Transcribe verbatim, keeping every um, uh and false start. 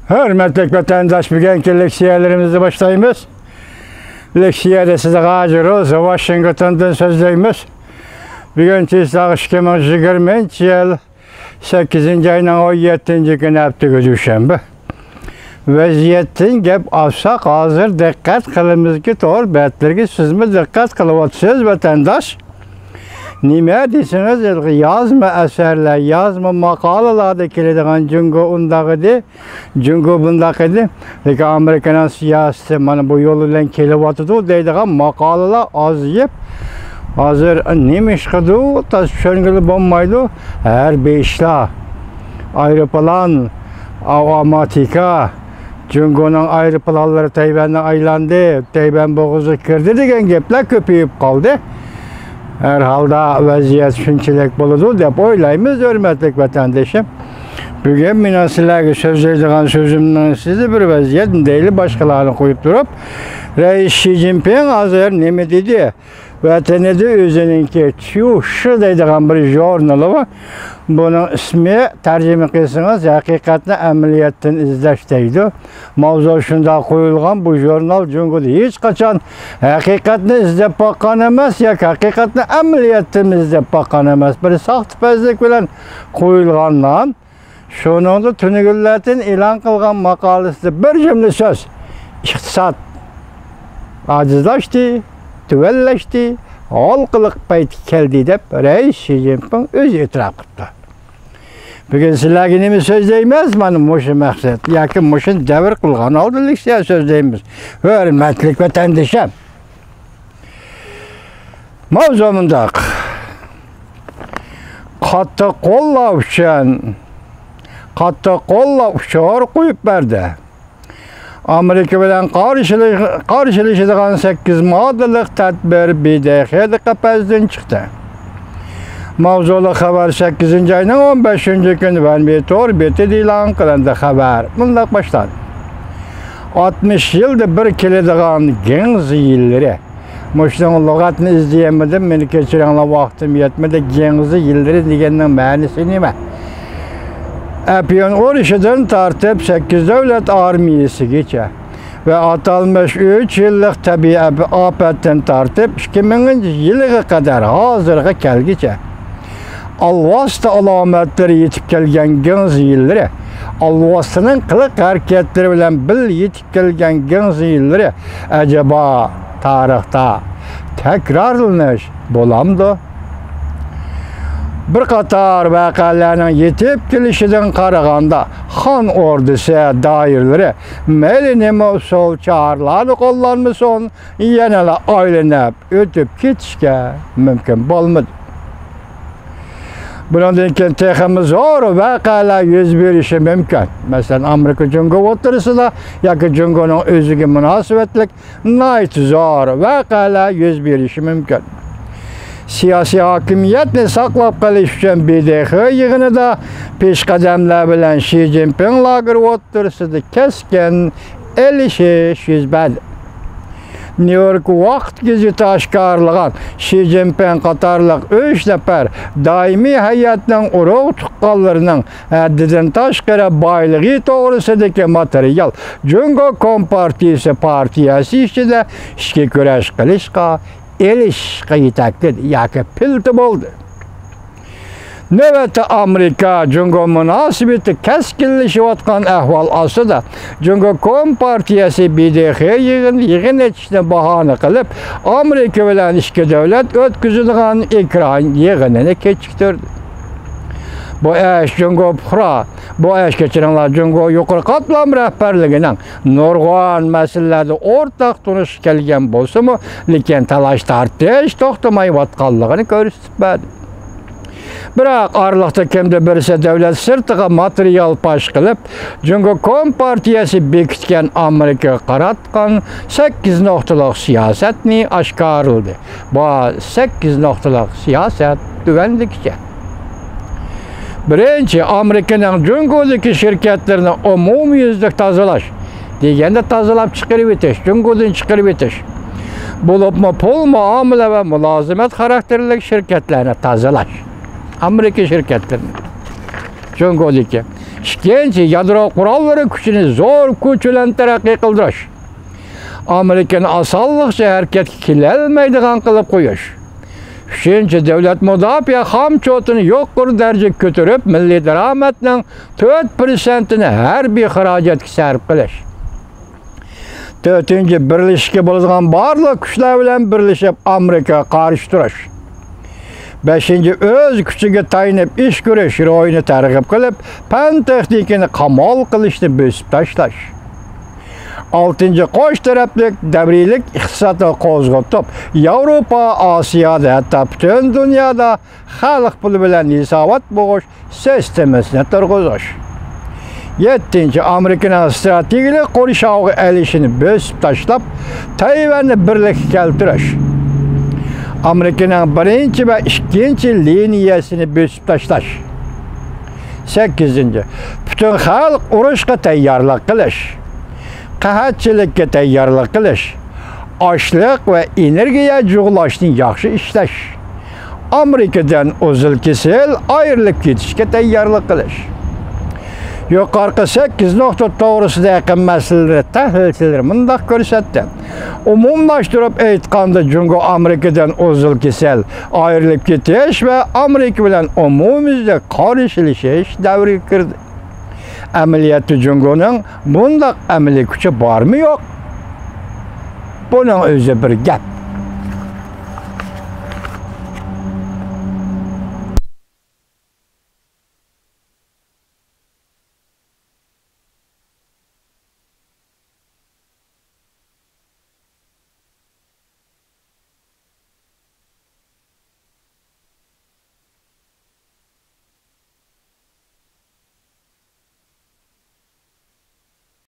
ھۆرمەتلىك ۋەتەنداش، بۈگۈنكى لېكسىيەلىرىمىزنى باشلايمىز. لېكسىيەدە سىزگە ھازىر روزا ۋاشىنگتوندىن سۆزلەيمىز. بۈگۈن چىسلاغ ئىككى مىڭ يىگىرمىنچى يىل سەككىزىنچى ئاينىڭ ئون يەتتىنچى كۈنى، ھەپتىگە دوشەنبە. ۋەزىيەتتىن گەپ ئالساق، ھازىر دىققەت قىلىمىزكى، تور بەتلىرىگە سىزمۇ دىققەت قىلىۋاتىسىز، ۋەتەنداش. نېمە دېسىڭىز، يازما ئەسەرلەر، يازما ماقالىلاردا كېلىدىغان جۇڭگو ئۇنداق ئىدى، جۇڭگو بۇنداق ئىدى، لېكىن ئامېرىكىنىڭ سىياسىتى مانا بۇ يول بىلەن كېلىۋاتىدۇ دەيدىغان ماقالىلار ئازىيىپ، ھازىر نېمە ئىش قىلىدۇ، تازا چۈشەنگىلى بولمايدۇ. ھەربىي ئىشلار، ئايروپىلان، ئاۋاماتىكا، جۇڭگونىڭ ئايروپىلانلىرى تەيۋەننى ئايلاندى، تەيۋەن بوغۇزىغا كىردى دېگەن گەپلەر كۆپىيىپ قالدى. ھەر ھالدا ۋەزىيەت شۇنچىلىك بولىدۇ دەپ ئويلايمىز، ھۆرمەتلىك ۋەتەندىشىم. بۈگۈن مېنىڭ سىلەرگە سۆزلەيدىغان سۆزۈمنىڭ سىزى بىر ۋەزىيەت دەيلى، باشقىلارنى قويۇپ تۇرۇپ، رەئىس شى جىنپىڭ ھازىر نېمە دېدى؟ ۋەتىنىدە ئۆزىنىڭكى چيۇشى دەيدىغان بىر ژۇرنىلى بار. بۇنىڭ ئىسمى، تەرجىمە قىلسىڭىز، ھەقىقەتنى ئەمەلىيەتتىن ئىزدەش دەيدۇ. ماۋزۇ شۇنداق قويۇلغان، بۇ ژۇرنال جۇڭگودا ھېچقاچان ھەقىقەتنى ئىزدەپ باققان ئەمەس ياكى ھەقىقەتنى ئەمەلىيەتتىن ئىزدەپ باققان ئەمەس. بىر ساختىپەزلىك بىلەن قويۇلغان نام. شۇنىڭدا تۈنۈگۈنلەردىن ئېلان قىلغان ماقالىسىدە بىر جۈملە سۆز، ئىقتىساد ئاجىزلاشتى، تۆۋەنلەشتى، ھالقىلىق پەيتكە كەلدى دەپ رەئىس شى جىنپىڭ ئۆزى ئېتىراپ قىپتۇ. بۈگۈن سىلەرگە نېمە سۆزلەيمىز؟ مانا مۇشۇ مەقسەت ياكى مۇشۇنى دەۋر قىلغان ھالدا لېكسىيە سۆزلەيمىز. ھۆرمەتلىك ۋەتەندىشىم، ماۋزۇ مۇنداق. قاتتىق قوللاپ ئۈچۈن، قاتتىق قوللاپ ئۇچۇر قويۇپ بەردى. ئامېرىكا بىلەن قارشىلىش-، قارشىلىشىدىغان سەككىز ماددىلىق تەدبىر ب د ق قەپەستىن چىقتى. ماۋزۇلۇق خەۋەر سەككىزىنچى ئاينىڭ ئون بەشىنچى كۈنى ۋەنبى تور بېتىدە ئېلان قىلىندى. خەۋەر مۇنداق باشلاندى. ئاتمىش يىلدا بىر كېلىدىغان گېڭزى يىللىرى. مۇشۇنىڭ لۇغەتنى ئىزدىيەلمىدىم، مېنى كەچۈرۈڭلار، ۋاقتىم يەتمىدى. گېڭزى يىللىرى دېگەننىڭ مەنىسى نېمە؟ ئەپيۈن ئۇرۇشىدىن تارتىپ سەككىز دۆلەت ئارمىيىسىگىچە ۋە ئاتالمىش ئۈچ يىللىق تەبىئىي ئاپەتتىن تارتىپ ئىككى مىڭىنچى يىلىغا قەدەر ھازىرغا كەلگۈچە ئالۋاستى ئالامەتلىرى يېتىپ كەلگەن گېڭزى يىللىرى، ئالۋاستىنىڭ قىلىق ھەرىكەتلىرى بىلەن بىللە يېتىپ كەلگەن گېڭزى يىللىرى ئەجەبا تارىختا تەكرارلىنىش بولامدۇ؟ بىر قاتار ۋەقەلەرنىڭ يېتىپ كېلىشىدىن قارىغاندا، خان ئوردىسى دائىرىلىرى مەيلى نېمە ئۇسۇل چارىلارنى قوللانمىسۇن، يەنىلا ئايلىنىپ ئۆتۈپ كېتىشكە مۇمكىن بولمىدى. بۇنىڭدىن كېيىن تېخىمۇ زور ۋەقەلەر يۈز بېرىشى مۇمكىن. مەسىلەن، ئامېرىكا جۇڭگو ئوتتۇرىسىدا ياكى جۇڭگونىڭ ئۆزىگە مۇناسىۋەتلىك ناھايىتى زور ۋەقەلەر يۈز بېرىشى مۇمكىن. سىياسىي ھاكىمىيەتنى ساقلاپ قېلىش ئۈچۈن ب د ق يىغىنىدا پېشقەدەملەر بىلەن شى جىنپىڭ لاگېرى ئوتتۇرىسىدا كەسكىن ئېلىشىش يۈز بەردى. نيۇ يورك ۋاقىت گېزىتى ئاشكارىلىغان شى جىنپىڭ قاتارلىق ئۈچ نەپەر دائىمىي ھەيئەتنىڭ ئۇرۇق تۇغقانلىرىنىڭ ھەددىدىن تاشقىرى بايلىقى توغرىسىدىكى ماتېرىيال جۇڭگو كومپارتىيىسى پارتىيەسى ئىچىدە ئىچكى كۈرەش قىلىشقا، ئېلىشىشقا يېتەكلىدى ياكى پىلتە بولدى. نۆۋەتتە ئامېرىكا جۇڭگو مۇناسىۋىتى كەسكىنلىشىۋاتقان ئەھۋال ئاستىدا، جۇڭگو كومپارتىيەسى ب د ق يىغىن، يىغىن ئېچىشنى باھانە قىلىپ، ئامېرىكا بىلەن ئىككى دۆلەت ئۆتكۈزىدىغان ئېكران يىغىنىنى كېچىكتۈردى. بۇ ئىش جۇڭگو پۇقرا، بۇ ئىش، كەچۈرۈڭلار، جۇڭگو يۇقىرى قاتلام رەھبەرلىكىنىڭ نۇرغۇن مەسىلىلەردە ئورتاق تونۇشقا كەلگەن بولسىمۇ، لېكىن تالاش-تارتىش توختىمايۋاتقانلىقىنى كۆرسىتىپ بەردى. بىراق ئارىلىقتا كىمدۇر بىرسى دۆلەت سىرتىغا ماتېرىيال پاش قىلىپ، جۇڭگو كومپارتىيەسى بېكىتكەن ئامېرىكىغا قاراتقان سەككىز نۇقتىلىق سىياسەتنى ئاشكارىلىدى. بۇ سەككىز نۇقتىلىق سىياسەت تۆۋەندىكىچە. بىرىنچى، ئامېرىكىنىڭ جۇڭگودىكى شىركەتلىرىنى ئومۇميۈزلۈك تازىلاش. دېگەندە تازىلاپ چىقىرىۋېتىش، جۇڭگودىن چىقىرىۋېتىش. بولۇپمۇ پۇل مۇئامىلە ۋە مۇلازىمەت خاراكتېرلىك شىركەتلەرنى تازىلاش. ئامېرىكا شىركەتلىرىنى. جۇڭگودىكى. ئىككىنچى، يادرو قوراللىرى كۈچىنى زور كۈچ بىلەن تەرەققىي قىلدۇرۇش. ئامېرىكىنى ئاسانلىقچە ھەرىكەتكە كېلەلمەيدىغان قىلىپ قويۇش. ئۈچىنچى، دۆلەت مۇداپىئە خامچوتىنى يۇقىرى دەرىجىگە كۆتۈرۈپ، مىللىي دارامەتنىڭ تۆت پىرسەنتىنى ھەربىي خىراجەتكە سەرپ قىلىش. تۆتىنچى، بىرلىشىشكە بولىدىغان بارلىق كۈچلەر بىلەن بىرلىشىپ ئامېرىكىغا قارشى تۇرۇش. بەشىنچى، ئۆز كۈچىگە تايىنىپ ئىش كۆرۈش روھىنى تەرغىب قىلىپ، پەن تېخنىكىنى قامال قىلىشنى بۆسۈپ تاشلاش. ئالتىنچى، قوش تەرەپلىك دەۋرىيلىك ئىقتىسادنى قوزغىتىپ، ياۋروپا، ئاسىيادا، ھەتتا پۈتۈن دۇنيادا خەلق پۇلى بىلەن ھېسابات بوغۇش سىستېمىسىنى تۇرغۇزۇش. يەتتىنچى، ئامېرىكىنىڭ ئىستراتېگىيەلىك قورشاۋغا ئېلىشىنى بۆسۈپ تاشلاپ، تەيۋەننى بىرلىككە كەلتۈرۈش. ئامېرىكىنىڭ بىرىنچى ۋە ئىككىنچى لىنىيەسىنى بۆسۈپ تاشلاش. سەككىزىنچى، پۈتۈن خەلق ئۇرۇشقا تەييارلىق قىلىش، قەھەتچىلىككە تەييارلىق قىلىش، ئاشلىق ۋە ئېنېرگىيە جۇغلاشنى ياخشى ئىشلەش، ئامېرىكىدىن ئۈزۈل-كېسىل ئايرىلىپ كېتىشكە تەييارلىق قىلىش. يۇقىرىقى سەككىز نۇقتا توغرىسىدا ئېقىم مەسىلىلىرى تەھلىلچىلىرى مۇنداق كۆرسەتتى. ئومۇملاشتۇرۇپ ئېيتقاندا، جۇڭگو ئامېرىكىدىن ئۈزۈل-كېسىل ئايرىلىپ كېتىش ۋە ئامېرىكا بىلەن ئومۇميۈزلۈك قارشىلىشىش دەۋرىگە كىردى. ئەمەلىيەتتە جۇڭگونىڭ بۇنداق ئەمەلىي كۈچى بارمۇ يوق؟ بۇنىڭ ئۆزى بىر گەپ.